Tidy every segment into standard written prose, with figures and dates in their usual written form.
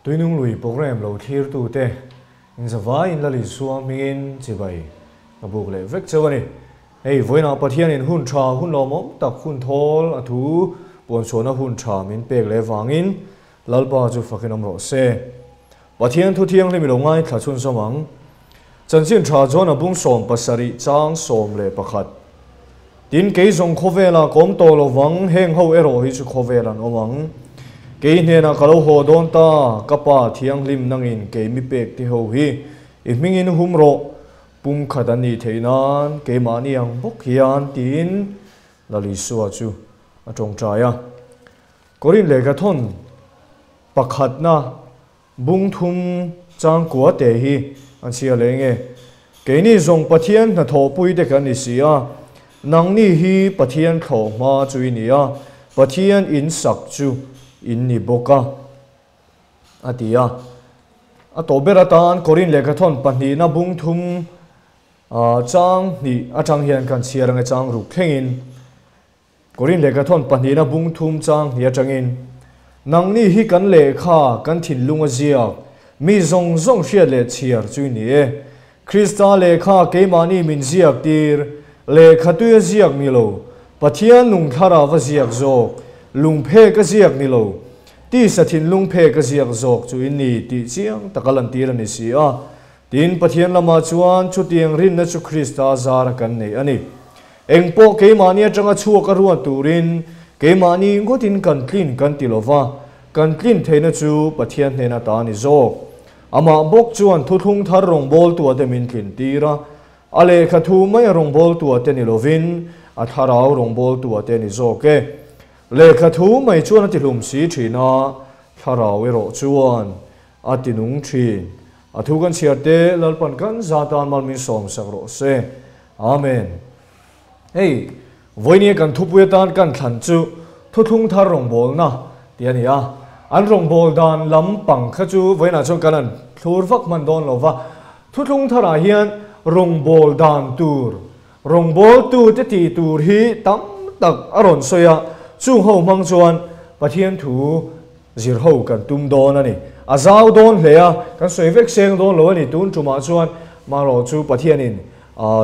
Tuinung lui programme lo thlirtute inzavaiin Lal Isua hmingin chibai ka buk leh vek cheu a ni. Hei, vawiinah Pathianin hun tha, hun lawmawm tak, hun thawl a thu puanchhuahna hun tha min pek leh vangin Lalpa chu fakin awm rawh se. Pathian thu thianghlim i lo ngaithla chhunzawm ang. Chanchin tha chuan a bung 17 chang 11. Tin, kei zawng khawvelah ka awm tawh lo vang, heng ho erawh hi chu khawvel an awm ang. Kei hnenah ka lo haw dawn ta, ka Pa thianghlim nangin kei mi pek te ho hi i hmingin hum rawh, pumkhat an nih theih nan keimahni ang bawk hian, tiin Lal Isua chu a tawngtai a. Korin lehkhathawn pakhatna bung thum changkua te hi an chhia leh nge? Keini zawng Pathian hnathawhpui te kan ni si a, nangni hi Pathian thlawh hma chu i ni a, Pathian in sak chu in ni bawk a, a ti a. A tawh ber atan Korin lehkhathawn pahnihna bung thum chang hnih atang hian kan chhiar ange chang ruk thlengin. Korin lehkhathawn pahnihna bung thum chang hnih atangin, Nangni hi kan lehkha, kan thinlung a ziak, mi zawng zawng hriat leh chhiar chu i ni e. Krista lehkha keimahni min ziak tir, lehkha tui a ziak ni lo, Pathian nung thlarau a ziak zawk, lung phek a ziak ni lo, tisa thinlung phek a ziak zawk chu i ni tih chiang taka lantir a ni si a. Tin, Pathian lamah chuan chutiang rinna chu Krista zara kan nei a ni. Engpawh keimahni atanga chhuak a ruat turin keimahni ngawtin kan tlin kan ti lova, kan tlin theihna chu Pathian hnena ta a ni zawk. Amah bawk chuan thuthlung thar rawngbawltua te min tlin tir a, a lehkha thu mai a rawngbawltua te ni lovin a thlarau rawngbawltua te a ni zawk e. Lehkha thu mai chuan a ti hlum si thin a, thlarau erawh chuan a ti nung thin. A thu kan chhiar te Lalpan kan za tan mal min sawmsak rawh se. Amen. Hei, vawinia kan thupui atan kan thlan chu Thuthlung Thar rawngbawlna tih a ni a. An rawngbâwl dan lam pang kha chu vawiinah chuan kan han thlur vak hman dawn lo va. Thuthlung Tharah hian rawngbâwl dan tur, rawngbâwltute tih tur hi tam tak a rawn sawi a, chung ho hmang chuan Pathian thu zir ho kan tum dawn a ni. A zau dawn hle a, kan sawi vek seng dawn lo a ni. Tun tumah chuan marawh chu Pathianin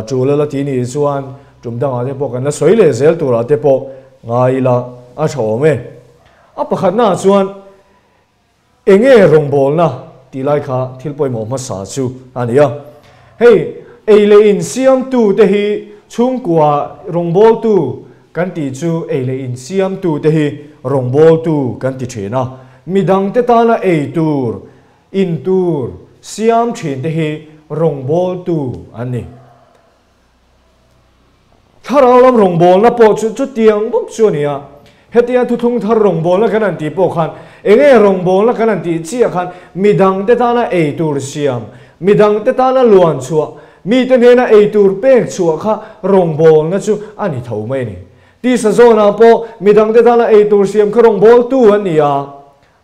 tul a la ti nih chuan tum dangah te pawh kan la sawi leh zel turah te pawh ngai ila a tha awm e. A pakhatnaah chuan enge rawngbawlna tih lai kha thil pawimawh hmasa chu a ni a. Hei ei leh in siamtute hi chhungkua rawngbawltu Kan tih chu ei leh in siamtute hi rawngbawltu kan ti thin a, midangte tana ei tur, in tur siam thinte hi rawngbawltu an ni. Thlarau lam rawngbawlna pawh chu chutiang bawk chu a ni a, hetia thuthlung thar rawngbawlna kan han tih pawh khan enge rawngbawlna kan han tih chiah khan midangte tana ei tur siam, midangte tana luan chhuah, Mite hnena ei tur pek chhuah kha rawngbawlna chu a ni tho mai a ni. Tisa zawnah pawh midangte tana ei tur siam kha rawngbawltu an ni a,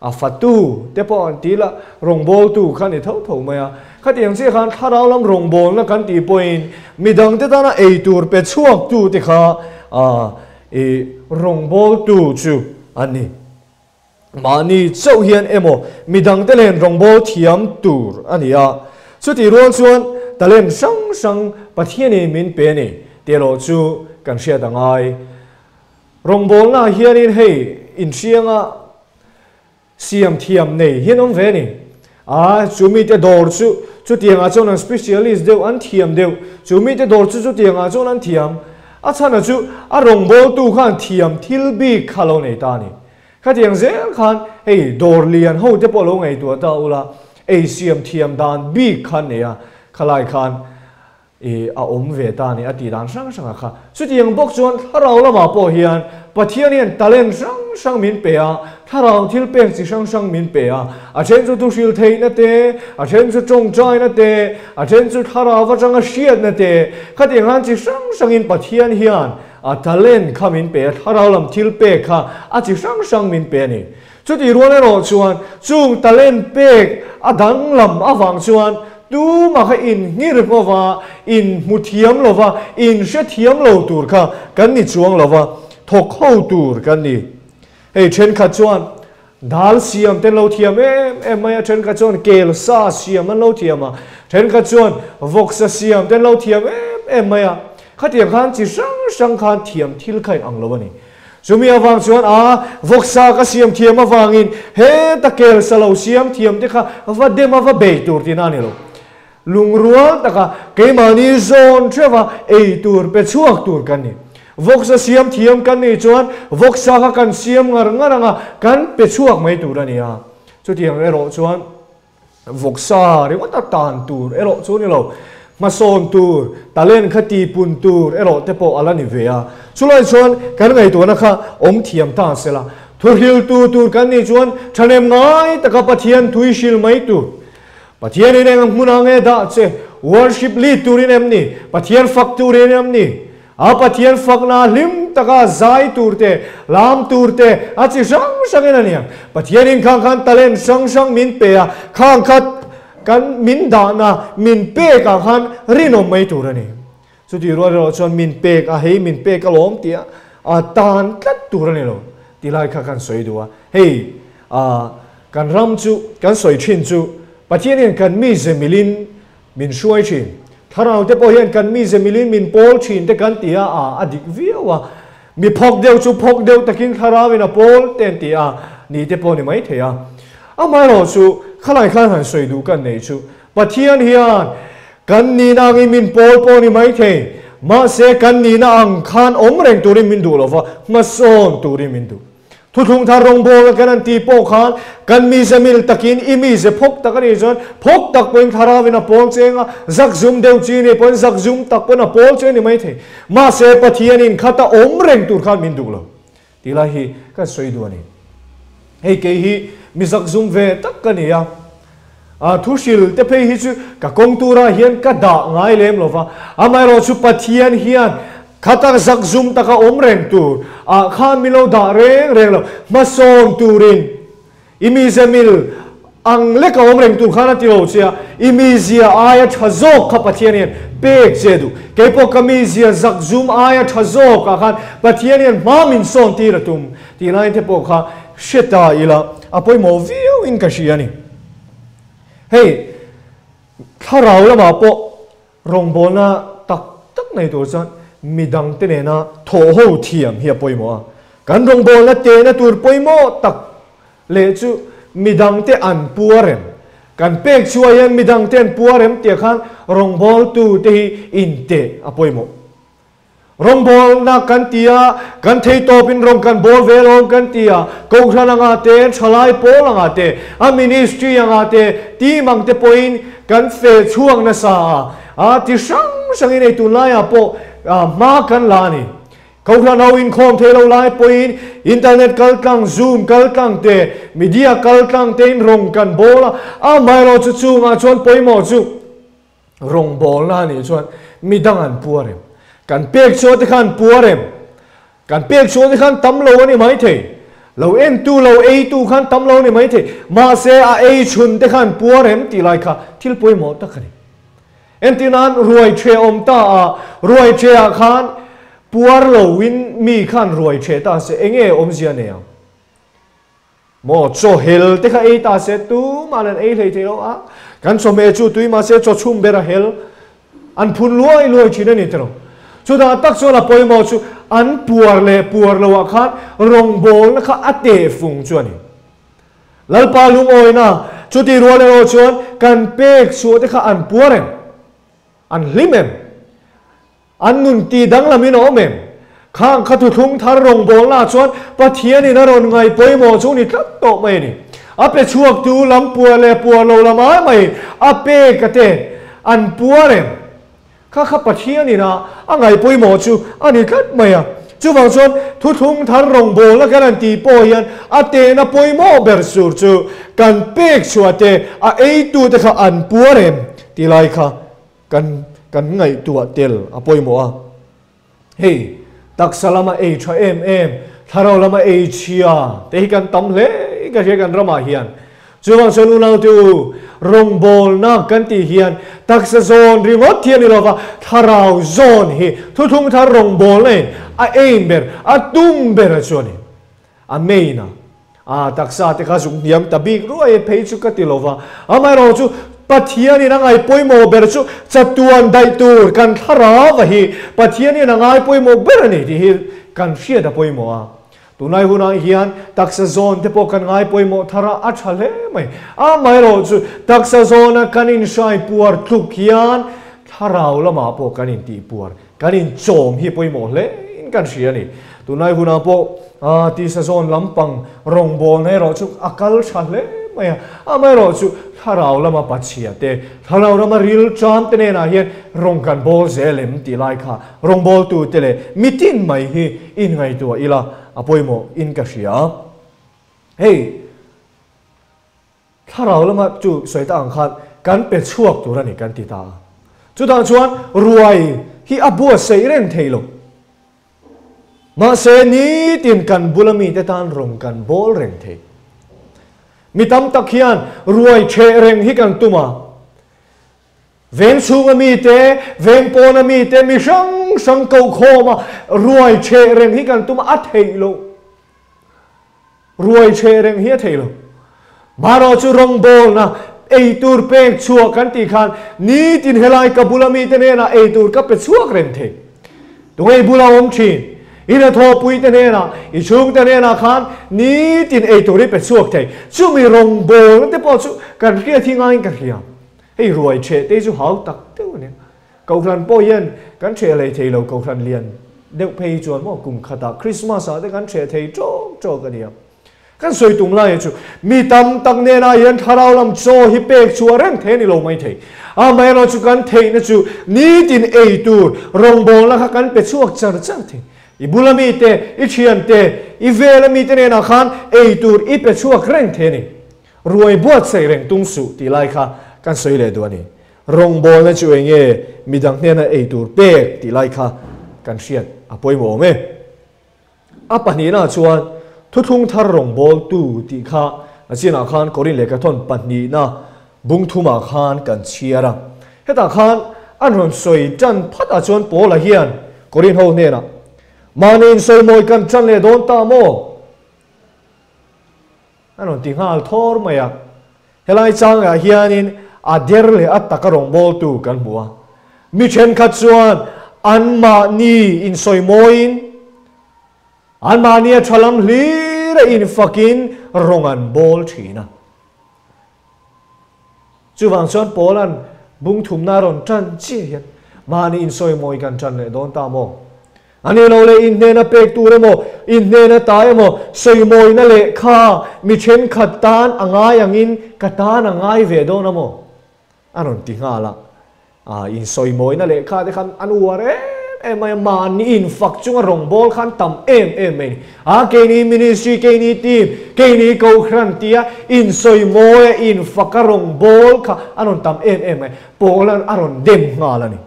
a fatu te pawh an ti la, rawngbawltu kha a ni tho tho mai a. Khatiang chiah khan thlarau lam rawngbawlna kan tih pawhin midangte tana ei tur pe chhuaktu te kha i rawngbawltu chu an ni. Mahni chauh hian emaw midangte nen rawngbâwl thiam tur a ni a, chutih rual chuan talent hrang hrang Pathianin min pe a ni tih erawh chu kan hriat a ngai. Rawngbâwlnaah hianin hei inhrianga siam thiam nei hian awm ve a ni. A, chu mite dawr chu chutiangah chuan an specialist deuh, an thiam deuh. Chu mite dawr chu chutiangah chuan an thiam. A chhana chu a rawngbawltu khan thiam thil bik kha lo nei ta a ni. Khatiang zel khan hei dawr lian ho te pawh lo ngaihtuah ta ula, ei siam thiam dan bik kha an nei a, khalai khan I a awm ve ta a ni a tih dan hrang hrangah kha. Chutiang bawk chuan thlarau lamah pawh hian Pathian hian talent hrang hrang min pe a, thlarau thil pek chi hrang hrang min pe a. A then chu thuhrilh theihna te, a then chu tawngtaina te, a then chu thlarau atanga hriatna te, khatiang khan chi hrang hrangin Pathian hian a talent kha min pe a, thlarau lam thil pek kha a chi hrang hrang min pe a ni. Chutih rual erawh chuan chung talent pek a danglam avang chuan tumah kha inngir ngova, inhmu thiam lova, inhre thiam lo tur kha kan ni chuang lova, thawk ho tur kan ni. Hei thenkhat chuan. Dal siam te an lo thiam em em mai a, thenkhat chuan kel sa siam an lo thiam a, thenkhat chuan vawksa siam te an lo thiam em em mai a. Khatiang khan chi hrang hrang khan thiam thil kha in ang lo a ni. Chumi avang chuan a vawksa ka siam thiam avangin heta kel sa lo siam thiam te kha va dem a va bei tur tihna a ni lo. Lungrual taka keimahni zawn theuha ei tur pe chhuak tur kan ni. Vawksa siam thiam kan nih chuan vawksa kha kan siam ngar ngar anga kan pe chhuak mai tur a ni a. Chutiang erawh chuan vawksa ringawt a tan tur erawh chu ni lo. Hmasawn tur, talent kha tipun tur erawh te pawh a la ni ve a. Chulai chuan kan ngaihtuahna kha awm thiam ta sela. Thuhriltu tur kan nih chuan thahnem ngai taka Pathian thui hril mai tur. Pathianin eng hmunah nge dah che? Worship lead turin em ni? Pathian fak turin em ni? A Pathian fakna hlim taka zai tur te, lam tur te, a chi hrang hrangin a niang. Pathianin khang khan talent hrang hrang min pe a, khang khat kan min dahna, min pekah khan rinawm mai tur a ni. Chutih rual erawh chuan min pek a, hei min pek alawm tih a tan tlat tur a ni lo tih lai kha kan sawi duh a. Hei kan ram chu kan sawi thin chu Pathian hian kan mize milin min hruai thin. Thlarau te pawh hian kan mize milin min pawl thin te kan ti a, a dik viau a. Mi phawk deuh chu phawk deuh takin thlarauin a pawl te an ti a, ni te pawh ni mai thei a. Amaherawh chu khalai khan han sawi duh kan neih chu Pathian hian kan nihna angin min pawl pawh ni mai thei, mahse kan nihna ang khan awm reng turin min duh lova, hmasawn turin min duh. Thuthlung thar rawngbawlna kan an tih pawh khan kan mize mil takin i mize phawk tak a nih chuan phawk tak pawhin thlarauin a pawl cheng a, zakzum deuh chi nih pawhin zakzum tak pawhin a pawl che ni mai thei. Mahse Pathianin khata awm reng tur khan min duh lo. Tih lai hi kan sawi duh a ni. Hei kei hi mi zakzum ve tak ka ni a, a thu hril te phei hi chu ka kawng turah hian ka dah ngai lem lo va, amaherawh chu Pathian hian khata zakzum taka awm reng tur ah khan min lo dah reng reng lo, hmasawn turin I mize mil ang lek a awm reng tur khan a ti lo che a, i mizia aia tha zawk kha Pathian hian pek che duh. Keipawh ka mizia zakzum aia tha zawk ah khan Pathian hian hma min sawn tir a tum tih lai te pawh kha hre ta ila a pawimawh viau in ka hria a ni. Hei thlarau lamah pawh rawngbawlna tak tak nei tur chuan midangte nena thawhho thiam hi a pawimawh a. Kan rawngbawlna tehna tur pawimawh tak leh chu midangte an puarem. Kan pek chhuah hian midangte an puarem tih khan rawngbawltute hi inteh a pawimawh. Rawngbawlna kan ti a, kan thei tawpin rawng kan bawl ve alawm kan ti a, Kohhran anga te, thalai pawl anga te, a ministry anga te, team ang te pawhin kan feh chhuak nasa a, a ti hrang hrangin hei tunlaiah pawh hma kan la a ni. Kohhran ho inkhawm thei lo lai pawhin internet kal tlang, zoom kal tlang te, media kal tlang tein rawng kan bawl a, amaherawh chu chungah chuan pawimawh chu Rawngbawlna a nih chuan midang an puar em? Kan pek chhuah te khan puar em? Kan pek chhuah te khan tam lo a ni maithei. Lo entu lo eitu khan tam lo a ni maithei. Mahse a ei chhun te khan puar em tih lai kha thil pawimawh tak a ni. Entir nan ruai ṭheh awm ta a, ruai ṭhehah khan puar loin mi khan ruai ṭheh ta se enge awmzia nei ang? Maw chaw hel te kha ei ta se tumah an ei hlei thei lo a, kan chawhmeh chu tui mahse chaw chhum ber a hel an phun luai luai thin a ni tiraw. Chutah tak chuan a pawimawh chu an puar leh puar loah khan rawngbawlna kha a teh fung chu a ni. Lalpa lungawina chuti rual erawh chuan kan pek chhuah te kha an puar em? An hlim em? An nun tih danglamin a awm em? Khang kha thuthlung thar rawngbawlnaah chuan Pathianin a rawn ngaih pawimawh chu ni tlat tawh mai a ni. A pe chhuaktu lam puar leh puar lo lam ai mai a pek a te an puar em? Kha kha Pathianin a a ngaih pawimawh chu a ni tlat mai a. Chuvang chuan thuthlung thar rawngbawlna kan han tih pawh hian a tehna pawimawh ber sur chu kan pek chhuah te a eitute kha an puar em tih lai kha Kan kan ngaihtuah tel a pawimawh a. Hei, taksa lama ei tha em em, thlarau lama ei chhia te hi kan tam hle ka hria kan ramah hian. Chuvang chuan unaute u, rawngbawlna kan tih hian taksa zawn ringawt hi a ni lova, thlarau zawn hi thuthlung thar rawngbawlna in a aim ber, a tum ber a chu a ni. A main a. A taksa te kha zuk hniam ta bik ruai phei chu ka ti lo va. Amaherawh chu Pathianin a ngai pawimawh ber chu chatuan daih tur kan thlarau va hi Pathianin a ngai pawimawh ber a ni tih hi kan hriat a pawimawh a. Tunlai hunah hian taksa zawn te pawh kan ngai pawimawh thar a, a tha hle mai. Amaherawh chu taksa zawna kan inhrai puar tluk hian thlarau lamah pawh kan intihpuar, kan inchawm hi pawimawh hle in kan hria a ni. Tunlai hunah pawh tisa zawn lampang rawngbawlna erawh chu a kal tha hle mai a. Amaherawh chu thlarau lama pachhia te, thlarau lama rilṭam te nenah hian rawng kan bawl zel em tih lai kha Rawngbawltute leh mitin mai hi inngaihtuah ila a pawimawh in ka hria. Hei, thlarau lama chu sawi ta ang khan kan pe chhuak tur a ni kan ti ta a. Chutah chuan ruai hi a buatsaih reng thei lo. Mahse, nitin kan bula mite tan rawng kan bawl reng thei. Mi tam tak hian ruai ṭheh reng hi kan tum a. Veng chhunga mite, veng pawna mite, mi hrang hrang kokhawma ruai cheh reng hi kan tum a, a theih loh. Ruai cheh reng hi a theih loh. Marawh chu rawngbawlna, eitur pek chhuah kan tih khan nitin helai ka bula mite hnenah eitur ka pe chhuak reng thei. Tunge i bula awm thin? I hnathawhpuite hnenah, i chhungte hnenah khan nitin eitur i pe chhuak thei. Chumi rawngbawlna te pawh chu kan hriat hi ngaiin ka hria. Hei ruai ṭheh te chu hau tak deuh a nia. Kohhran pawh hian kan ṭheh hlei thei lo, kohhran lian deuh phei chuan maw kum khatah Christmas ah te kan ṭheh thei ṭawk ṭawk a nia. Kan sawi tum lai chu mi tam tak nenah hian thlarau lam chaw hi pek chhuah reng thei a ni lo mai thei. Amaherawh chu kan theihna chu nitin ei tur rawngbawlna kha kan pe chhuak char char thei. I bula mite, i ṭhiante, i vela mite nenah khan ei tur i pe chhuak reng thei a ni. Ruai buatsaih reng tum suh tih lai kha kan sawi leh duh a ni. Rawngbawlna chu eng nge midang hnena ei tur pek tih lai kha kan hriat a pawimawh awm e. A pahnihna chuan thuthlung thar rawngbawltu tih kha a chinah khan Korin lehkhathawn pahnihna bung thumah khan kan chhiar a. Hetah khan an rawn sawi tan phatah chuan Paula hian Korin ho hnenah, Mahni insawimawi kan tan leh dawn ta maw? A rawn ti nghal thawr mai a. Helai changah hianin a der leh a taka rawngbawltu kan hmu a. Mi thenkhat chuan anmahni insawimawiin, anmahni a tha lam hlir a infakin rawng an bawl thin a. Chuvang chuan Paula'n bung thumna a rawn tan chiah hian mahni insawimawi kan tan leh dawn ta maw? A ni lo leh in hnena pek tur emaw, in hnena ta emaw, sawimawina lehkha mi thenkhat tan a ngai angin ka tan a ngai ve dawn a maw? A rawn ti nghal a. A insawimawina lehkha te khan an uar em em mai a, mahni infak chunga rawngbâwl khan tam em em mai a ni. A keini ministry, keini team, keini kohhran tia insawimawi a infaka rawngbâwl kha a rawn tam em em mai. Paula'n a rawn dem nghal a ni.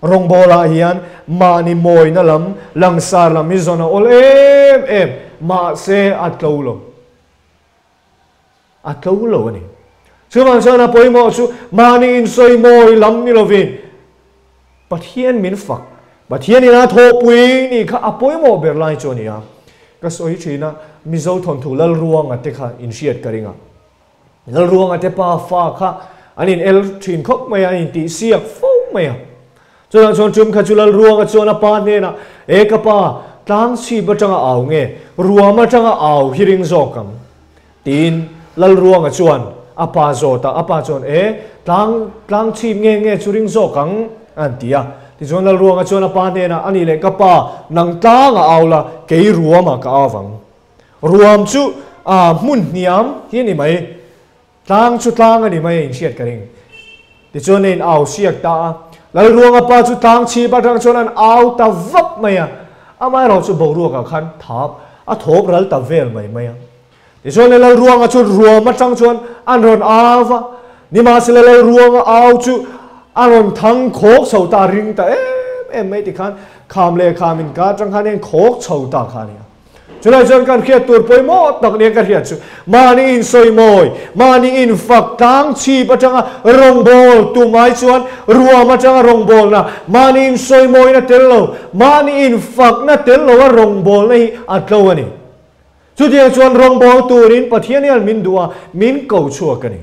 Rawngbawlah hian mahni mawina lam, langsar lam hi zawn a awl em em, mahse a tlo lo. A tlo lo a ni. Chuvang chuan a pawimawh chu mahni insawi mawi lam ni lovin Pathian min fak, Pathian ina thawhpui nih kha a pawimawh ber lai chu a ni a. Ka sawi thin a, Mizo thawnthu Lalruanga te kha inhriat ka ring a. Lalruanga te pa fa kha an in el thin khawp mai a, an intih siak fo mai a. Chutah chuan tum kha chu Lalruanga chuan a pa hnenah, E ka pa, tlang chhip atanga au nge, ruam atanga au hi ring zawk ang? Tiin Lalruanga chuan a pa zawt a, a pa chuan, E, tlang, tlang chhip nge nge chu ring zawk ang? an ti a. Tichuan Lalruanga chuan a pa hnenah, A nih leh ka pa, nang tlangah au la, kei ruamah ka au vang. Ruam chu a hmun hniam hi a ni mai, tlang chu tlang a ni mai a inhriat ka ring. Tichuan a in au siak ta a, Lalruanga pa chu tlang chhip atang chuan an au ta vak mai a, amaherawh chu boruakah khan thap a thawp ral ta vel mai mai a. Tichuan le Lalruanga chu ruam atang chuan an rawn au va, nimahsela Lalruanga au chu a rawn thang khawk chho ta, a ring ta em em mai tikhan kham leh kham inkar atang khan a inkhawk chho ta kha a ni a. Chulai chuan kan hriat tur pawimawh tak nia ka hriat chu mahni insawimawi, mahni infak tlang chhip atanga rawngbâwl tum ai chuan ruam atanga rawngbâwlna, mahni insawimawina tel lo, mahni infakna tel loa rawngbâwlna hi a tlo a ni. Chutiang chuan rawngbawl turin Pathian hian min duh a, min ko chhuak a ni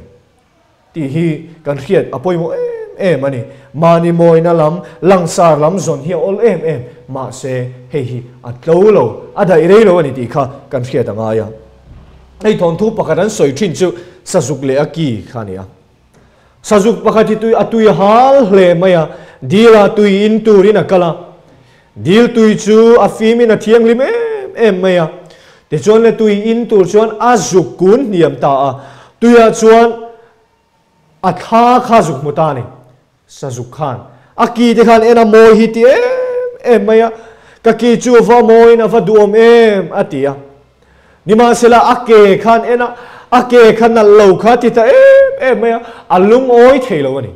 tih hi kan hriat a pawimawh em em a ni. Mahni mawina lam, langsar lam zawn hi a awl em em, mahse hei hi a tlo lo, a daih rei lo a ni tih kha kan hriat a ngai a. Hei thawnthu pakhat an sawi thin chu Sazuk leh a ki kha a ni a. Sazuk pakhat hi tui a tui hal hle mai a, dil-ah tui in turin a kal a. Dil tui chu a fimin a thianghlim em em mai a. Tichuan le tui in tur chuan a zuk kun hniam ta a, tuiah chuan a thla kha zuk hmu ta a ni. Sazuk khan a ki te khan en a mawi hi ti em em mai a, ka ki chu a va mawiin a va duhawm em a ti a. Nimahsela a ke khan en a, a ke kha nalh lo kha ti ta em em mai a, a lungawi thei lo a ni.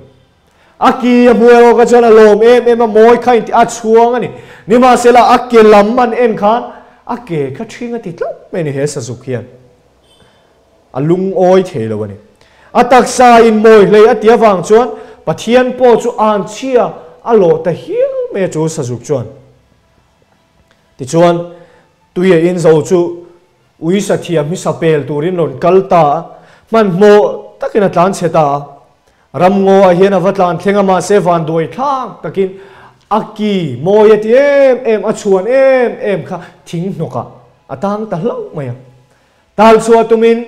A ki a hmu erawh kha chuan a lawm em em a, mawi kha inti a chhuang a ni. Nimahsela a ke lam an en khan a ke kha ṭhing a ti tlat mai a ni he sazuk hian. A lungawi thei lo a ni. A taksa in mawi hlei a ti avang chuan Pathian pawh chu an chhia a lawh ta hial mai a chu sazuk chuan. Tichuan, tui a in zo chu ui sathiam hi sapel turin rawn kal ta a, hmanhmawh takin a tlan chhe ta a. Ramngaw ah hian a va tlan thleng a mahse vanduai thlak takin a ki mawi a ti em em, a chhuan em em kha thing hnawkah a tang ta hlauh mai a. Tal chhuah tumin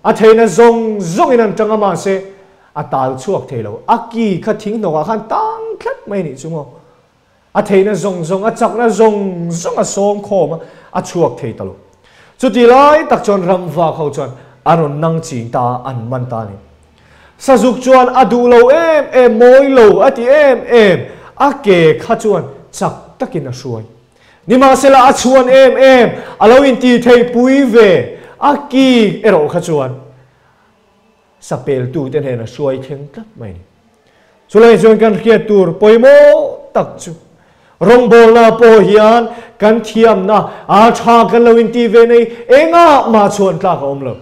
a theihna zawng zawngin an tang a mahse a tal chhuak thei lo. A ki kha thing hnawkah khan tang tlat mai a nih chu maw. A theihna zawng zawng, a chakna zawng zawng a sawm khawm a, a chhuak thei ta lo. Chuti lai tak chuan ramvak ho chuan a rawn nang ching ta a, an man ta a ni. Sazuk chuan a duh lo em em, mawi lo a ti em em, a ke kha chuan chak takin a hruai. Nimahsela a chhuan em em, a lo inti thei pui ve, a ki erawh kha chuan sapeltute hnena hruai thleng tlat mai a ni. Chulai chuan kan hriat tur pawimawh tak chu rawngbawlna pawh hian kan thiamna a tha kan lo intih ve nei engah mah chhuan tlak a awm lo.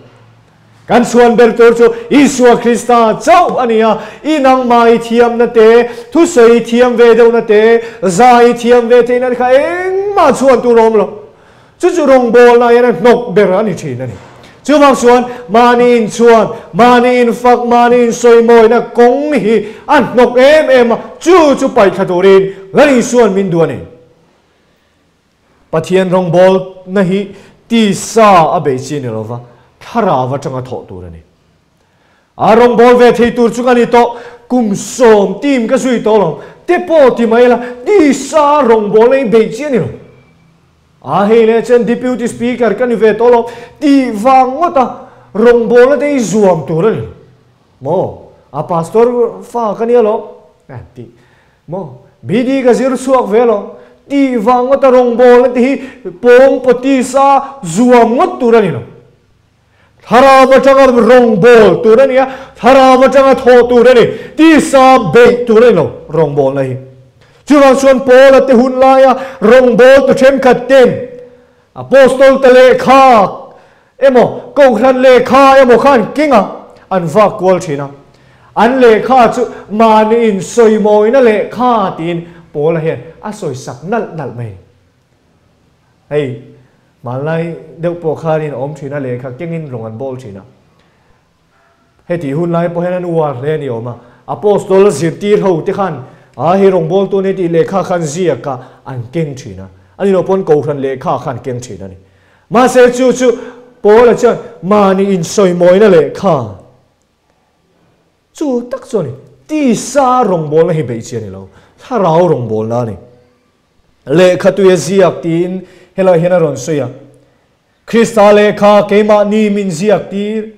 Kan chhuan ber tur chu Isua Krista chauh a ni a, i nangmah i thiamna te, thusawi i thiam ve deuhna te, zai i thiam ve theihna te kha engmah chhuan tur a awm lo. Chu chu rawngbawlna hian a hnawk ber a ni thin a ni. Chuvang chuan mahni inchhuan, mahni infak, mahni insawimawina kawng hi a hnawk em em a, chu chu paihthla turin Lal Isua'n min duh a ni. Pathian rawngbawlna hi tisa a bei chi ni lova, thlarau atanga thawh tur a ni. A rawngbâwl ve thei tur chu ka ni tawh, kum sawm team ka zui tawh lo, te pawh ti mai ila, tisa rawngbâwl na hi beih chi a ni lo. A hei leh chuan Deputy Speaker ka ni ve tawh lo, tih vang ngawt a rawngbâwl na te hi zuam tur a ni lo. Maw? A pastor fa ka ni alawm, tih maw? BD ka zir chhuak ve lo, tih vang ngawt a rawngbâwl na te hi pawng paw tisa zuam ngawt tur a ni lo. Thlarau atanga rawngbâwl tur a ni a, thlarau atanga thawh tur a ni, tisa beih tur a ni lo rawngbâwlna hi. Chuvang chuan Paula te hun laia rawngbâwl tu thenkhat ten Apostol te lehkha emaw Kohhran lehkha emaw kha an keng a, an vak kual thin a. An lehkha chu mahni insawimawina lehkha tiin Paula hian a sawisak nalh nalh mai a ni. Hei, hmanlai deuh pawh khanin a awm thin a, lehkha kengin rawng an bawl thin a. Hetih hun lai pawh hian an uar hle a ni awm a. Apostol zirtir ho te khan a hei rawng bawltu nia tih lehkha khan ziak a an keng thin a. A ni lo pawn Kohhran lehkha khan keng thin a ni. Mahse chu chu Paula chuan mahni insawimawina lehkha chu tak chu a ni. Tisa rawngbawlna hi beih chi a ni lo, thlarau rawngbawlna a ni. Lehkha tui a ziak tiin helai hian a rawn sawi a, Krista lehkha keimahni min ziak tir,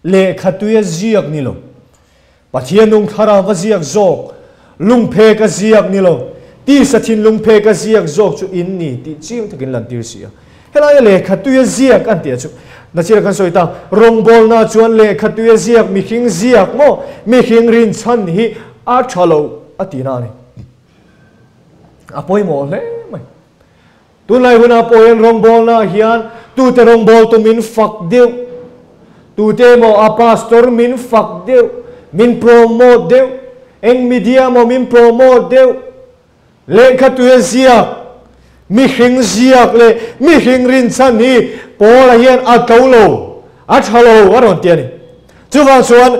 lehkha tui a ziak ni lo. Pathian nung thlarau va ziak zawk, lungphek a ziak ni lo, tisa thinlungphek a ziak zawk chu in ni tih chiang takin lantir si a. Helaia lehkha tui a ziak an tih chu nachira kan sawi ta, rawngbawlna chuan lehkha tui a ziak mihring ziak maw, mihring rinchhan hi a tha lo a tihna a ni. A pawimawh hle mai. Tunlai hunah pawh hian rawngbawlnaah hian tute rawngbawltu min fak deuh, tute emaw a pastor min fak deuh, min promote deuh, eng media emaw min promote deuh, lehkha tui a ziak, Mihring ziak leh mihring rinchhan hi Paula hian a tlo lo, a tha lo a rawn ti a ni. Chuvang chuan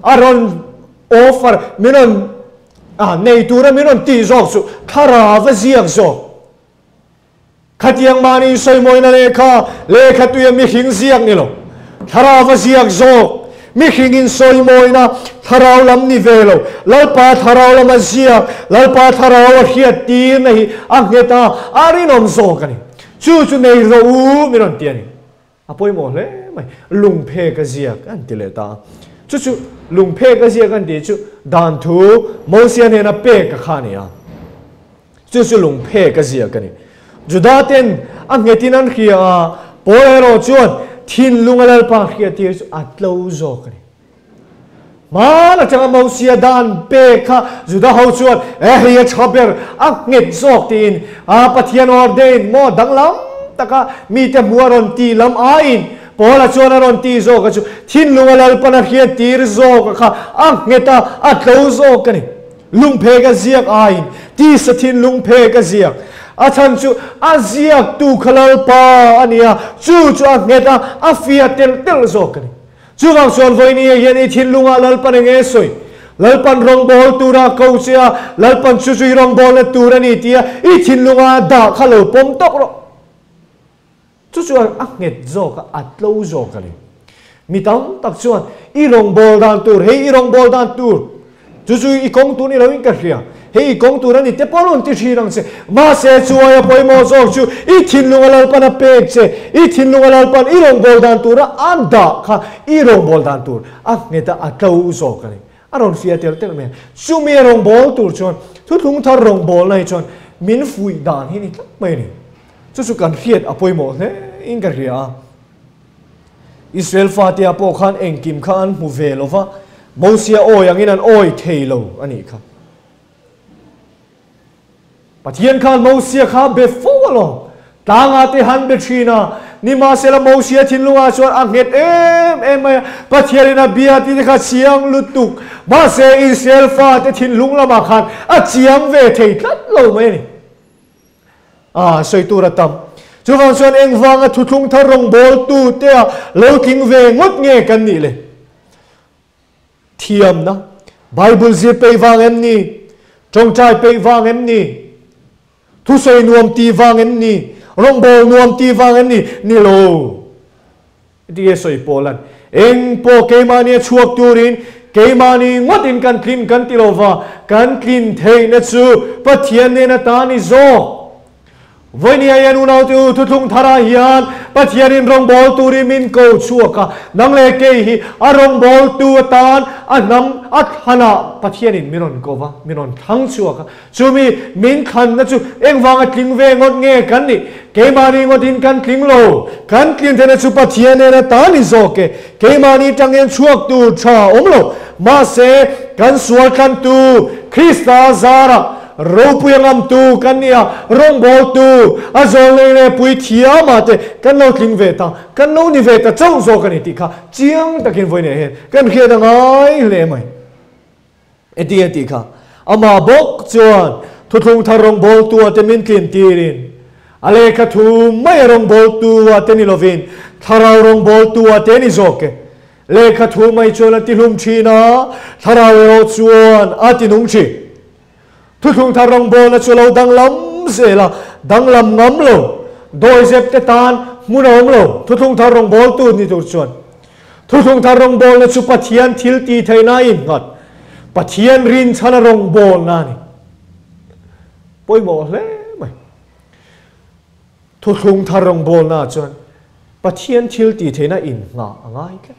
a rawn offer, min rawn ah nei tura min rawn tih zawk chu thlarau a ziak zawk. Khatiang mahni sawimawina lehkha, lehkha tuia mihring ziak ni lo, thlarau a ziak zawk. Mihringin sawimawina thlarau lam ni ve lo, Lalpa thlarau lama ziak, Lalpa thlarau a hriat tirna hi a nghet a, a rinawm zawk a ni. Chu chu nei rawh u min rawn ti a ni. A pawimawh hle mai. Lungphek a ziak an ti leh ta a. Chu chu lungphek a ziak an tih chu dan thu Mosia hnena pek a kha a ni a. Chu chu lungphek a ziak a ni. Juda ten a nghetin an hria a, Paul erawh chuan thinlung a Lalpa hriattir chu a tlo zawk a ni. Hmaan atanga Mosia dan pek kha Juda ho chuan e hei a tha ber, a nghet zawk tiin a Pathian ordain maw danglam taka mite hmu a rawn ti lam aiin Paula chuan a rawn ti zawk a chu thinlung a Lalpan a hriattir zawk a kha a nghet a, a tlo zawk a ni. Lungphek a ziak aiin tisa thinlungphek a ziak. A chhan chu a ziaktu kha Lalpa a nia, chu chu a nghet a, a fiah telh telh zawk a ni. Chuvang chuan vawinia hian i thinlungah Lalpan eng nge sawi? Lalpan rawngbâwl tura a ko che a, Lalpan chu chu i rawngbâwlna tur a ni tia i thinlunga a dah kha lo pawm tawk rawh. Chu chuan a nghet zawk a, a tlo zawk a ni. Mi tam tak chuan i rawngbâwl dan tur, hei i rawngbâwl dan tur, chu chu i kawng tur ni loin ka hria, hei i kawng tur a ni te pawh rawn ti thin ang che. Mahse, chu aia pawimawh zawk chu i thinlunga Lalpan a pek che, i thinlunga Lalpan i rawngbâwl dan tura a dah kha i rawngbâwl dan tur a nghet a, a tlo zawk a ni. A rawn fiah tel tel mai a. Chumi a rawngbâwl tur chuan thuthlung thar rawngbâwlna hi chuan min fuih dan hi ni tlat mai a ni. Chu chu kan hriat a pawimawh hle in ka hria a. Israel fatea pawh khan engkim kha an hmu ve lo va, Mosia awi angin an awi thei lo a nih kha. Pathian khan Mosia kha be fo alawm, tlangah te han be thin a, nimahsela Mosia thinlungah chuan a nghet em em mai a, Pathianin a bia tih te kha chiang lutuk, mahse Israel fate thinlung lamah khan a chiang ve thei tlat lo mai a ni. A sawi tur a tam. Chuvang chuan engvanga thuthlung thar rawngbawltu te ah lo tling ve ngawt nge kan nih le? Thiamna, Bible zir peih vang em ni? Tawngtai peih vang em ni? Thusawi nuam ti vang em ni? Rawngbâwl nuam ti vang em ni? Ni lo. Tige sawi Paula'n, Eng pawh keimahni a chhuak turin keimahni ngawtin kan tlin kan ti lo va, kan tlin theihna chu Pathian nen atan i zawk. Vawinia hian unaute u, thuthlung tharah hian Pathianin rawngbâwl turin min ko chhuak a, nang leh kei hi a rawngbâwltu atan a hnam a thlanah Pathianin min rawn ko va, min rawn thlang chhuak a. Chumi min thlanna chu engvanga tling ve ngawt nge kan nih? Keimahni ngawtin kan tling lo. Kan tlin theihna chu Pathian nen atan i zawk e. Keimahni tangin chhuak tur tha awm lo. Mahse, kan sual thlantu Krista zarah ropui a ngamtu kan ni a, rawngbawltu, a zawlnei leh puithiamah te kan lo tling ve ta, kan lo ni ve ta chauh zawk a ni tih kha chiang takin vawiinah hian kan hriat a ngai hle mai. Engtin nge tih kha? Amah bawk chuan thuthlung thar rawngbawltu ah te min tlin tirin, a lehkha thu mai a rawngbawltu ah te ni lovin thlarau rawngbawltu ah te ni zawk e. Lehkha thu mai chuan a tihlum thin a, thlarau erawh chuan a tinung thin. Thuthlung thar rawngbawlna chu lo danglam zel a, danglam ngam lo, dawizep te tan hmun a awm lo, thuthlung thar rawngbawltu ni tur chuan. Thuthlung thar rawngbawlna chu Pathian thil tih theihna a innghat. Pathian rinchhana rawngbawlna a ni. Pawimawh hle mai. Thuthlung thar rawngbawlna chuan Pathian thil tih theihna innghah a ngai tlat.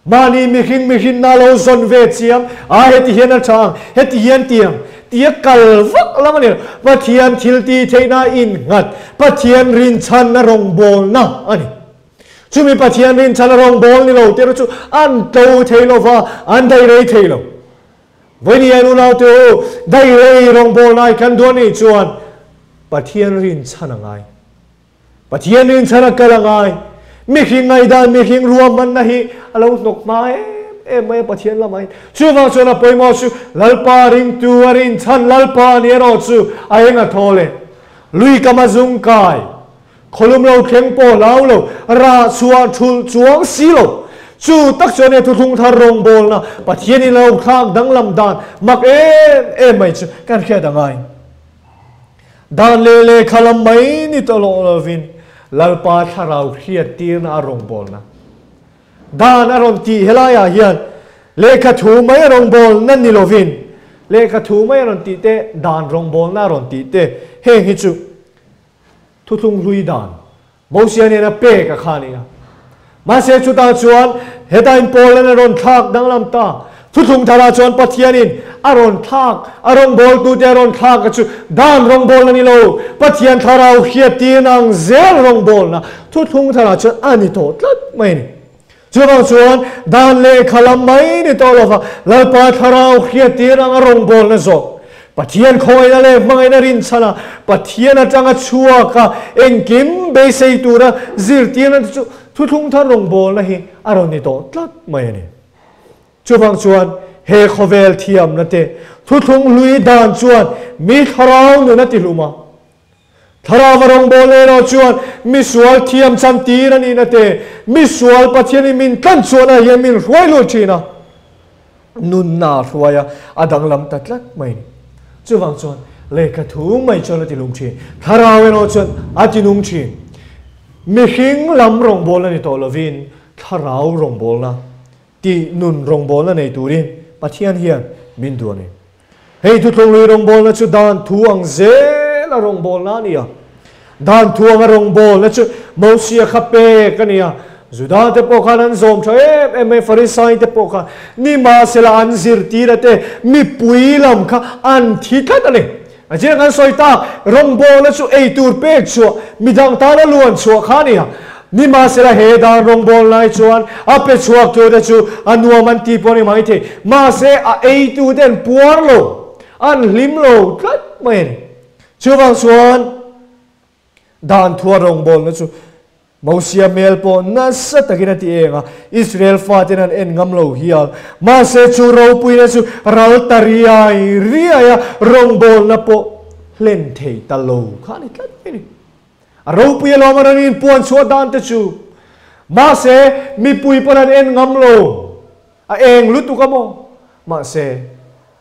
Mahni mihring mihrinna lo zawn ve chiam, a heti hian a tha ang, heti hian ti ang, tia kal vak lam a ni lo. Pathian thil tih theihna a innghat, Pathian rinchhana rawngbawlna a ni. Chumi Pathian rinchhan a rawngbâwl ni lo te chu an tlo thei lo va, an daih rei thei lo. Vawiin hian unaute u, daih rei rawngbâwl nai kan duh a nih chuan Pathian rinchhan a ngai. Pathian rinchhan a kal a ngai. Mihring ngaihdan, mihring ruahmanna hi a lo hnawk hma em em mai a Pathian lamah hian. Chuvang chuan a pawimawh chu Lalpa ringtu a rinchhan Lalpa ni erawh chu a eng a thaw le. Lui kama zung kai, khawlum lo thleng pawh hlau lo, rah chhuah thulh chuang si lo. Chu tak chuan he thuthlung thar rawngbawlna Pathianin a lo thlak danglam dan mak em em mai chu kan hriat a ngai. Dan leh lehkha lam mai ni tawh loh lovin Lalpa thlarau hriattirna a rawngbawlna dan a rawn tih helaiah hian lehkha thu mai a rawngbawlna ni lovin lehkha thu mai a rawn tih te, dan rawngbawlna a rawn tih te heng hi chu thuthlung hlui dan Mosia nena pek a kha a ni a. Mahse chutah chuan heta inpawlna a rawn thlak danglam ta. Thuthlung tharah chuan Pathianin a rawn thlak, a rawngbawltute a rawn thlak a chu dan rawngbawlna ni lo, Pathian thlarau hriattirna ang zel rawngbawlna thuthlung tharah chuan a ni tawh tlat mai a ni. Chuvang chuan dan lehkha lam mai ni tawh lova Lalpa thlarau hriattir anga rawngbawlna zawk, Pathian khawngaihna leh hmangaihna rinchhana Pathian atanga chhuaka engkim beisei tura zirtirna te chu thuthlung thar rawngbawlna hi a rawn ni tawh tlat mai a ni. Chuvang chuan he khawvel thiamna te thuthlung hlui dan chuan mi thlarau nun a tihlum a. Thlarauva rawngbâwl erawh chuan mi sual thiam chan tir a nihna te, mi sual Pathianin min tlan chhuahna hian min hruai lut thin a, nunna a hruai a, a danglam ta tlat mai a ni. Chuvang chuan lehkha thu mai chuan a tilung thin, thlarau erawh chuan a tinung thin. Mihring lam rawngbâwl a ni tawh lovin thlarau rawngbâwlna tih nun rawngbâwlna nei turin Pathian hian min duh a ni. Hei thuthlunglui rawngbawlna chu dan thu ang zel a rawngbawlna a ni a. Dan thu anga rawngbawlna chu Mosia kha pek a ni a. Juda te pawh khan an zawm tha em em mai, Farisai te pawh khan nimahsela an zirtir te mipui lam kha an thi tlat a ni. A zir kan sawi tak, rawngbawlna chu ei tur pek chhuah, midang tana luan chhuah kha a ni a. Nimahsela he dan rawngbâwl lai chuan a pe chhuak tute chu a nuam an ti pawh a ni maithei. Mahse a eitute an puar lo, an hlim lo tlat mai a ni. Chuvang chuan dan thua rawngbâwlna chu Mosia hmel pawh nasa takin a ti eng a, Israel faten an en ngam lo hial. Mahse chu ropuina chu ral ta riai riai a, rawngbâwlna pawh hlen thei ta lo kha a ni tlat mai a ni. A ropui alawm a rawn inpuan chhuah dan te chu. Mahse, mipui pawn an en ngam lo. A eng lutuk a maw? Mahse,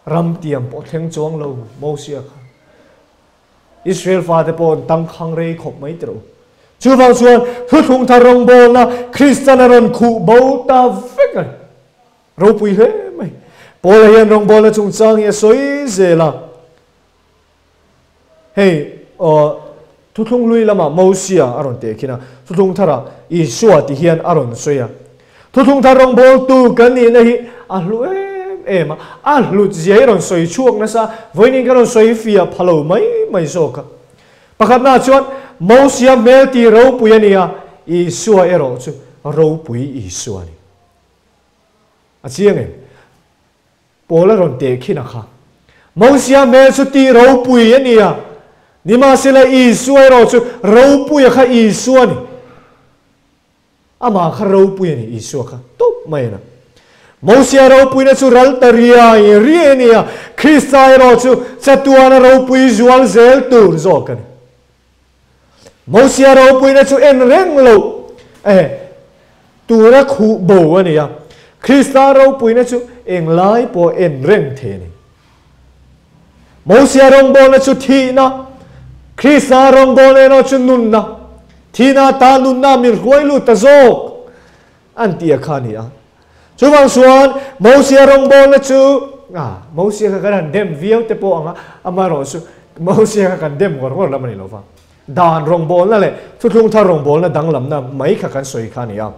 ram tiam pawh thleng chuang lo Mosia kha. Israel fate pawh an tangkhang rei khawp mai tiro. Chuvang chuan thuthlung thar rawngbawlna Kristian a rawn khuh bo ta vek a ni. Ropui hle mai. Paula hian rawngbawlna chungchang hi a sawi zel a. Hei aw thuthlung hlui lamah Mosia a rawn teh khin a, thuthlung tharah Isua ti hian a rawn sawi a. Thuthlung thar rawngbawltu kan nihna hi a hlu em em a, a hlut zia hi rawn sawi chhuak nasa, vawiin ka rawn sawi fiah pha lo mai mai zawk a. Pakhatnaah chuan Mosia hmel ti ropui a ni a, Isua erawh chu ropui Isua a ni. A chiang em? Paul a rawn teh khin a kha. Mosia hmel chu tih ropui a ni a, nimahsela Isua erawh chu ropui a kha Isua a ni. Amah kha ropui a ni, Isua kha tawp mai a na. Mosia ropuina chu ral ta riai riai a ni a, Krista erawh chu chatuana ropui zual zel tur zawk a ni. Mosia ropuina chu en reng loh eh tura khuh bo a ni a, Krista ropuina chu englai pawh en reng thei a ni. Mosia rawngbawlna chu thihna, Krista rawngbawlna erawh chu nunna, thihna ata nunna min hruai lut ta zawk an tih a kha a ni a. Chuvang chuan Mosia rawngbawlna chu, ah, Mosia kha kan han dem viau te pawh ang a, amaherawh chu Mosia kha kan dem ngawr ngawr lam a ni lo va. Dan rawngbawlna leh thuthlung thar rawngbawlna danglamna mai kha kan sawi kha a ni a.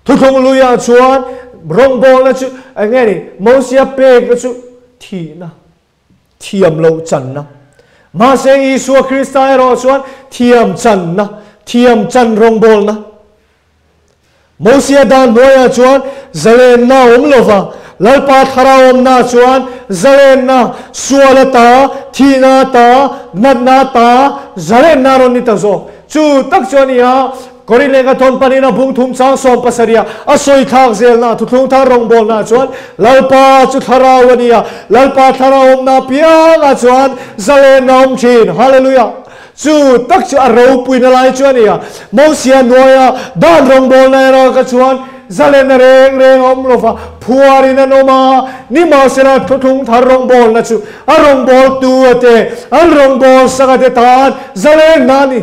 Thuthlung luiah chuan rawngbawlna chu eng nge ni? Mosia pekna chu thihna, thiam loh channa. Mahse Isua Krista erawh chuan thiam channa, thiam chan rawngbawlna. Mosia dan hnuaiah chuan zalenna a awm lo va, Lalpa thlarau awmna chuan zalenna, sual ata, thihna ata, natna ata zalenna a rawn ni ta zawk. Chu tak chu a ni a, Korin lehkha thawn panin a bung thum chang 17 a sawi thlak zelna thuthlung thar rawngbawlna chuan Lalpa chu thlarau a ni a, Lalpa thlarau awmna piangah chuan zalenna a awm thin. Hallelujah! Chu tak chu a ropuina lai chu a ni a. Mosia hnuaia dan rawngbawlna erawh kha chuan zalenna reng reng a awm lo va, phuarin an awm a. Nimahsela thuthlung thar rawngbawlna chu a rawngbawltu a te, an rawngbawlsak a te tan zalenna a ni.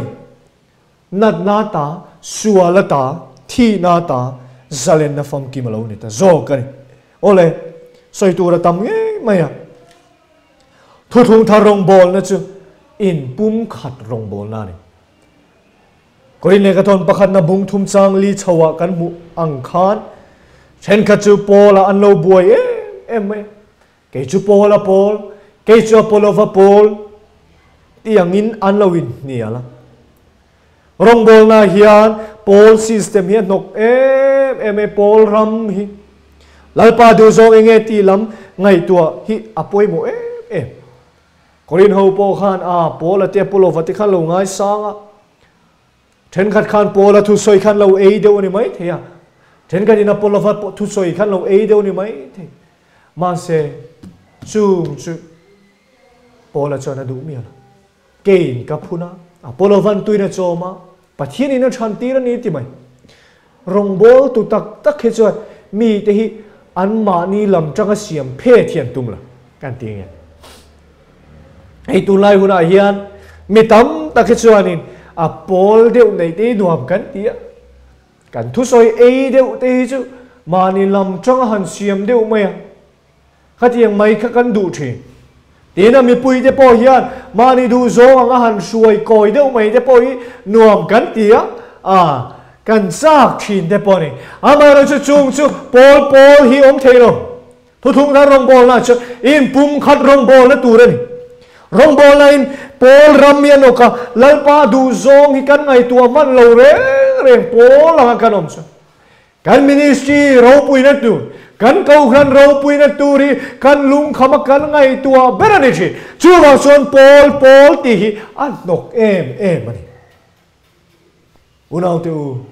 Natna ta, suala ta, thihna ta zalenna famkim a lo ni ta zawk a ni. Awle, sawi tur a tam ngei mai a. Thuthlung thar rawngbawlna chu inpumkhat rawngbawlna a ni. Korin lehkhathawn pakhatna bung thum chang li chhoah kan hmuh ang khan thenkhat chu Paula an lo buai em em mai a. Kei chu Paula pawl, kei chu Apolova pawl ti angin an lo inhnial a. Rawngbawlna hian pawl system hi a hnawk em em e, pawl ram hi. Lalpa duhzawng enge tih lam ngaihtuah hi a pawimawh em em. Korin ho pawh khan a Paula te Apolova te khan lo ngaisang a. Thenkhat khan Paula thusawi khan lo ei deuh a ni mai thei a. Thenkhat in Apolova thusawi khan lo ei deuh a ni mai thei. Mahse chung chu Paula chuan a duh mial a. Keiin ka phun a, Apollo van tuin a chawm a, Pathianin a chhan tir a ni ti mai. Rawngbawltu tak tak hi chuan mite hi anmahni lam tanga siam phet hi an tum lo kan ti nge. Hei tunlai hunah hian mi tam tak hi chuanin a pawl deuh neih te hi nuam kan ti a, kan thusawi ei deuh te hi chu mahni lam tanga han siam deuh mai a. Khatiang mai kha kan duh thin. Tina mipuite pawh hian mahni duh zawng anga han hruai kawi deuh mai te pawh hi nuam kan ti a, a kan chak thin te pawh a ni. Amaherawhchu chung chu pawl pawl hi awm thei lo. Thuthlung thar rawngbawlna chu inpumkhat rawngbawlna tur a ni. Rawngbawlna in pawl ram hi a nawk a, Lalpa duh zawng hi kan ngaihtuah hman lo reng reng pawl anga kan awm chu. Kan ministry ropuina tur, kan kohhran ropuina tur hi kan lungkham a kan ngaihtuah ber a ni thin. Chuvang chuan pawl pawl tih hi a hnawk em em a ni. Unaute u,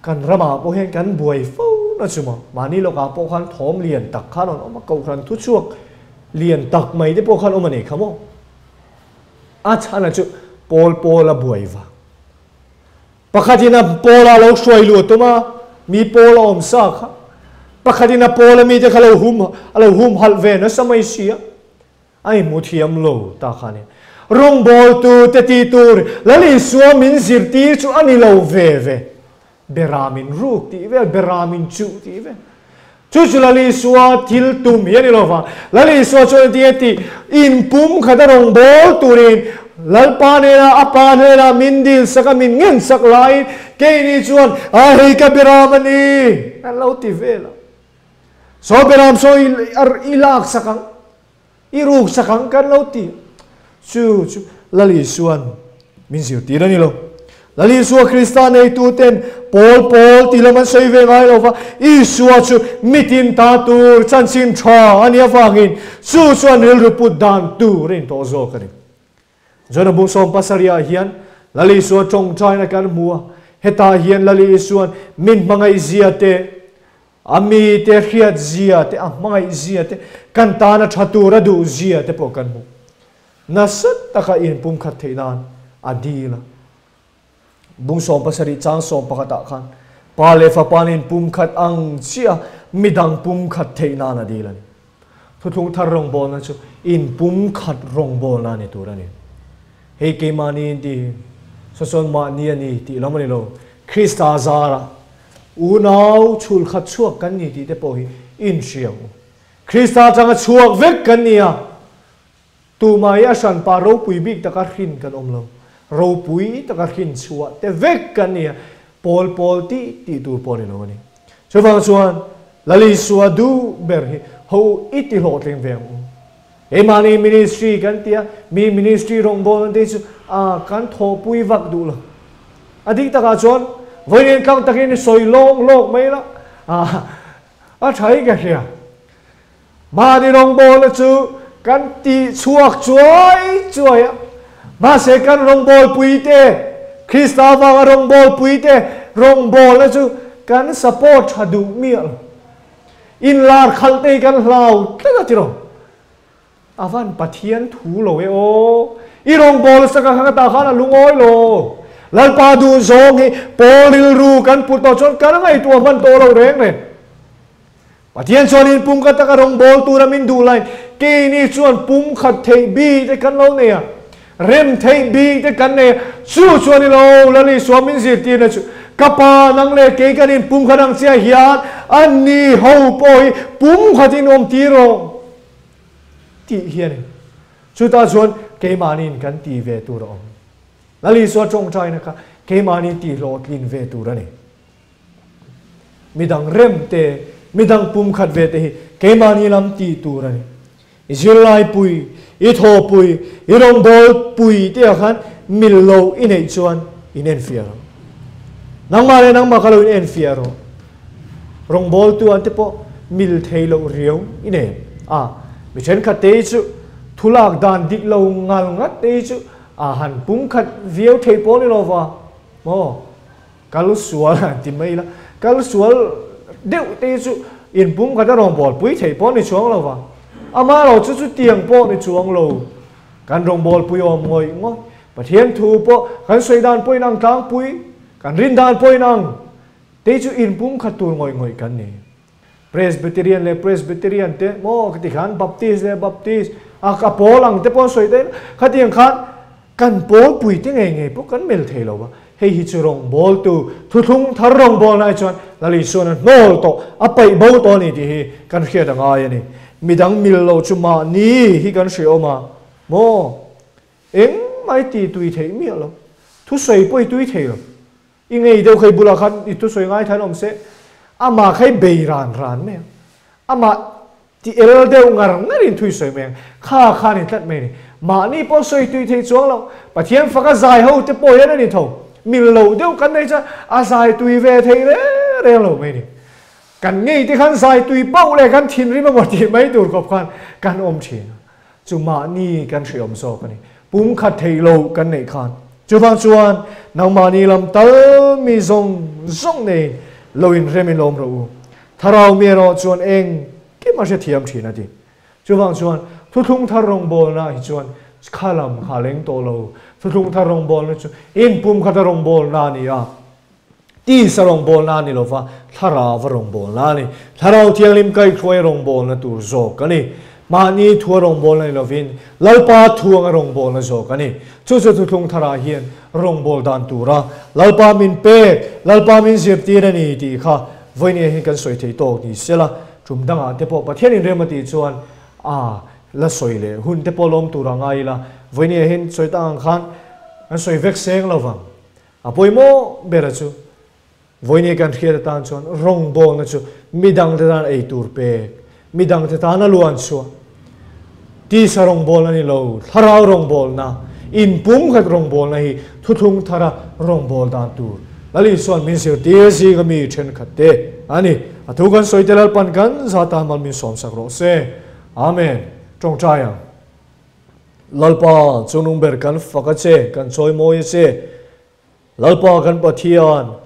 kan ramah pawh hian kan buai fo na chu maw? Mahni lawkah pawh khan thawm lian tak khan an awm a, kohhran thuchhuak lian tak mai te pawh khan awm a nei kha maw? A chhana chu pawl pawl a buai vang. Pakhatin a Paula lo hruai luh a tum a, mi Paul a awm sa kha. Pakhatin a Paula mite kha lo hum a lo humhalh ve nasa mai si a, a inhmu thiam lo ta kha a ni. Rawngbawltu te tih tur Lal Isua min zirtir chu a ni lo ve ve. Beram in ruk tih vel, beram in chuh tih vel. Chu chu Lal Isua thil tum hi a ni lo va. Lal Isua chuan a ti a ti, Inpum khat a rawngbâwl turin Lalpa hnenah, a Pa hnenah min dil sak a, min ngen sak laiin keini chuan, A hei ka beram a ni, an lo ti vel a. Saw beram saw i lak sak ang, i ruk sak ang kan lo ti. Chu chu Lal Isua'n min zirtir a ni lo. Lal Isua Krista neituten pawl pawl tih lam an sawi ve ngai lo va, Isua chu mitin ta tur chanchin tha a nih avangin chu chuan rilru put dan tur a intawh zawk a ni. John-a bung 70 ah hian Lal Isua tawngtaina kan hmu a, hetah hian Lal Isua'n min hmangaihzia te, A mite hriat zia te, a hmangaih zia te, kan tana tha tur a duh zia te pawh kan hmu. Nasa taka inpumkhat theih nan a dil a. Bung 70 chang 11 ah khan Pa leh Fapa an inpumkhat ang chiah a, midang pumkhat theih nan a dil a ni. Thuthlung thar rawngbawlna chu inpumkhat rawngbawlna a ni tur a ni. Hei keimahni in ti, saw chuan mahni a ni tih lam a ni lo. Krista zarah Unau chhulkhat chhuak kan ni tih te pawh hi inhria ang u. Krista atanga chhuak vek kan ni a, tumah hi a hranpa ropui bik taka hrin kan awm lo. Ropui taka hrin chhuah te vek kan ni a, pawl pawl tih tih tur pawh a ni lo a ni. Chuvang chuan Lal Isua duh ber hi ho i ti hlawhtling ve ang u. Keimahni ministry kan tia, mi ministry rawngbawlna te chu a kan thawhpui vak duh lo. A dik takah chuan vawiin tlang takin i sawi lawk lawk mai la, a tha hi ka hria. Mahni rawngbawlna chu kan tih chhuak chuai chuai a, mahse kan rawngbawlpui te, Krista avanga rawngbawlpui te rawngbawlna chu kan support tha duh miah lo. Inlar khalh te hi kan hlau tlat a tiraw? A van Pathian thu lo e aw. I rawngbawl sak a kha tah khan a lungawi lo. Lalpa duh zawng hi pawl rilru kan put tawh chuan kan ngaihtuah hman tawh lo reng reng. Pathian chuan in pum khat taka rawngbawl tura min duh laiin keini chuan pum khat theih bik te kan lo nei a, rem theih bik te kan nei a, chu chuan i lo Lal Isua min zirtirna chu ka pa nang leh kei kan in pum khat ang chiah hian anni ho pawh hi pum khatin awm tir rawh tih hi a ni. Chutah chuan keimahniin kan tih ve tur a awm. Lal Isua tawngtaina kha keimahni tihhlawhtlin ve tur a ni. Midang rem te, midang pum khat ve te hi keimahni lam tih tur a ni. I zirlai pui, i thawpui, i rawngbâwl pui te ah khan mil lo i neih chuan in enfiah rawh. Nangmah leh nangmah kha lo in enfiah rawh. Rawngbâwltu an te pawh mil thei loh riau i nei a, mi thenkhat te hi chu thu lak dan dik lo ngal ngat te hi chu a han pum khat viau thei pawh ni lo va maw? Kal sual han ti mai ila, kal sual deuh te hi chu in pum khat a rawngbâwl pui thei pawh ni chuang lo va, amah erawh chu chutiang pawh ni chuang lo. Kan rawngbâwl pui awm ngawih ngawih, Pathian thu pawh kan sawi dan pawhin ang tlangpui, kan rin dan pawhin ang te chu inpumkhat tur ngawih ngawih kan ni. Presbyterian leh Presbyterian te maw ka ti khan Baptist leh Baptist a ka pawl ang te pawh an sawi daih a, khatiang khan kan pawl pui te ngei ngei pawh kan mel thei lo va, hei hi chu rawngbawltu thuthlung thar rawngbawlna ai chuan Lal Isuan a hnawl tawh, a paih bo tawh a ni tih hi kan hriat a ngai a ni. Midang mil lo chu mahni hi kan hre awm a maw? Engmah i tih tui theih miah lo, thusawi pawh i tui thei lo. I ngei deuh kha i bulah khan i thusawi ngai than awm se, amah kha i bei ran ran mai ang. Amah ti el deuh ngar ngar in thui sawi mai ang. Kha kha a ni tlat mai a ni. Mahni pawh sawi tui thei chuang lo. Pathian faka zai ho te pawh hian a ni tho. Mil lo deuh kan nei chuan a zai tui ve thei reng reng lo mai a ni. Kan ngei te khan zai tui pauh leh kan thinrim emaw tih mai tur khawp khan kan awm thin a. Chu mahni kan hriawm zawk a ni. Pum khat theih lo kan neih khan. Chuvang chuan nangmahni lam tal mi zawng zawng nei lo in rem in lawm rawh u. Thlarau mi erawh chuan eng kim a hrethiam thin a ti. Chuvang chuan thuthlung thar rawngbawlna hi chuan kha lam kha leng tawh lo. Thuthlung thar rawngbawlna chu in pum khata rawngbawlna a ni a. Tisa rawngbawlna a ni lova, Thlarauva rawngbawlna a ni. Thlarau Thianghlim kaihhruai rawngbawlna tur zawk a ni. Mahni thua rawngbawlna ni lovin, Lalpa thu anga rawngbawlna zawk a ni. Chu chu thuthlung tharah hian rawngbâwl dan tura Lalpa min pek, Lalpa min zirtir a ni tih kha vawinia hian kan sawi thei tawk ni sela, tum dangah te pawh Pathian inrem a tih chuan a la sawi leh hun te pawh lawm tur a ngai ila, vawinia hian sawi tak ang khan kan sawi vek seng lovang. A pawimawh bera chu vawinia kan hriat atan chuan rawngbawlna chu midangte tan ei tur pek, midangte tana luan chhuah, tisa rawngbawlna ni lo, thlarau rawngbawlna, inpumkhat rawngbawlna hi thuthlung thara rawngbâwl dan tur Lal Isua'n min zirtir zinga mi thenkhat te a ni. A thu kan sawi te Lalpan kan za tan mal min sawmsak rawh se. Amen. Tawngtai ang. Lalpa, chungnung ber kan fak a che, kan chawi mawi a che. Lalpa kan Pathian,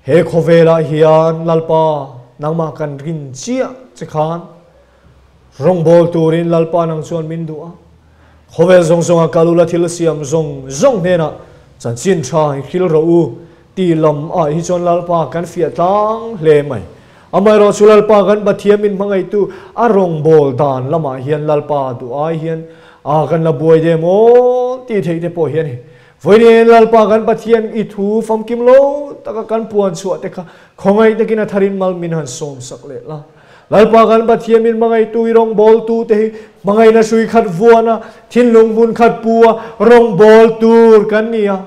he khawvelah hian Lalpa nangmah kan rin chiah che khan rawngbâwl turin Lalpa nang chuan min duh a. Khawvel zawng zawnga kal ula thil siam zawng zawng hnenah chanchin tha hi hril rawh u tih lam ah hi chuan Lalpa kan fiah tlang hle mai. Amaherawh chu Lalpa kan Pathian min hmangaihtu a rawngbâwl dan lamah hian Lalpa duh ai hian a kan la buai deuh maw tih theih te pawh hi a ni. Vawiin Lalpa kan Pathian i thu famkim lo taka kan puan chhuah te kha khawngaih takin a tharin mal min han sawm sak leh la. Lalpa kan Pathian min hmangaihtu i rawngbâwltu te hi hmangaihna hrui khat vuan a, thinlung hmun khat pu a rawngbâwl tur kan ni a.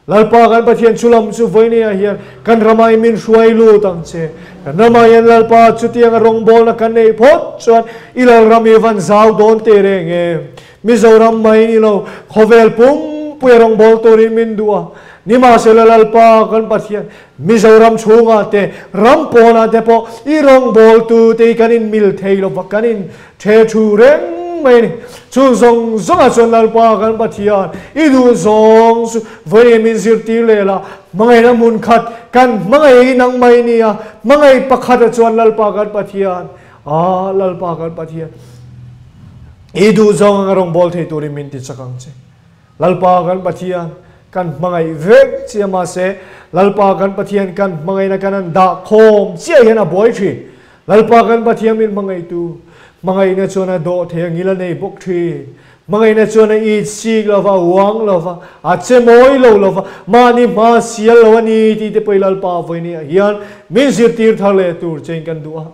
Lalpa kan Pathian chu lam chu vawinia hian kan ramah i min hruai lut ang che. Kan ramah hian Lalpa chutianga rawngbawlna kan neih phawt chuan i Lalram i van zau dawn teh reng em. Mizoram mai ni lo, khawvel pumpuia rawngbâwl turin min duh a. Nimahsela Lalpa kan Pathian, Mizoram chhungah te, ram pawnah te pawh i rawngbawltu te hi kan inmil thei lo va, kan in The thu reng mai a ni. Chu zawng zawngah chuan Lalpa kan Pathian, i duh zawng chu vawiin min zirtir leh la, hmangaihna hmun khat kan hmangaih hi nang mai nia, hmangaih pakhata chuan Lalpa kan Pathian, ah Lalpa kan Pathian. I duh zawng anga rawngbâwl thei tûrin min ti chak ang che. Lalpa kan Pathian, kan hmangaih vek chiah mahse, Lalpa kan Pathian kan hmangaihna kan han dah khâwm chiah hian a buai ṭhîn. Lalpa kan Pathian min hmangaihtu, hmangaihna chuan a dawh thei a ngil a nei bawk ṭhîn. Hmangaihna chuan a it sik lo va, a uang lo va, a che mawi lo lo va, mahni hma sial lo a ni tih te pawh i Lalpa vawinia hian min zirtîr thar leh tûr chein kan duh a.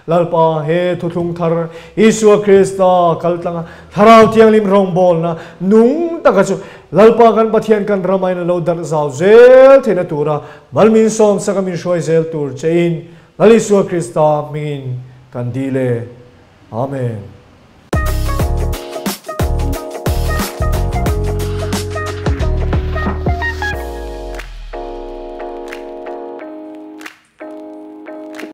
Lalpa, he thuthlung thar Isua Krista kal tlanga Thlarau Thianghlim rawngbawlna nung taka chu Lalpa kan Pathian kan ramain a lo darh zau zel theihna tura mal min sawmsak a min hruai zel tur chein Lal Isua Krista hmingin kan dil e. Amen.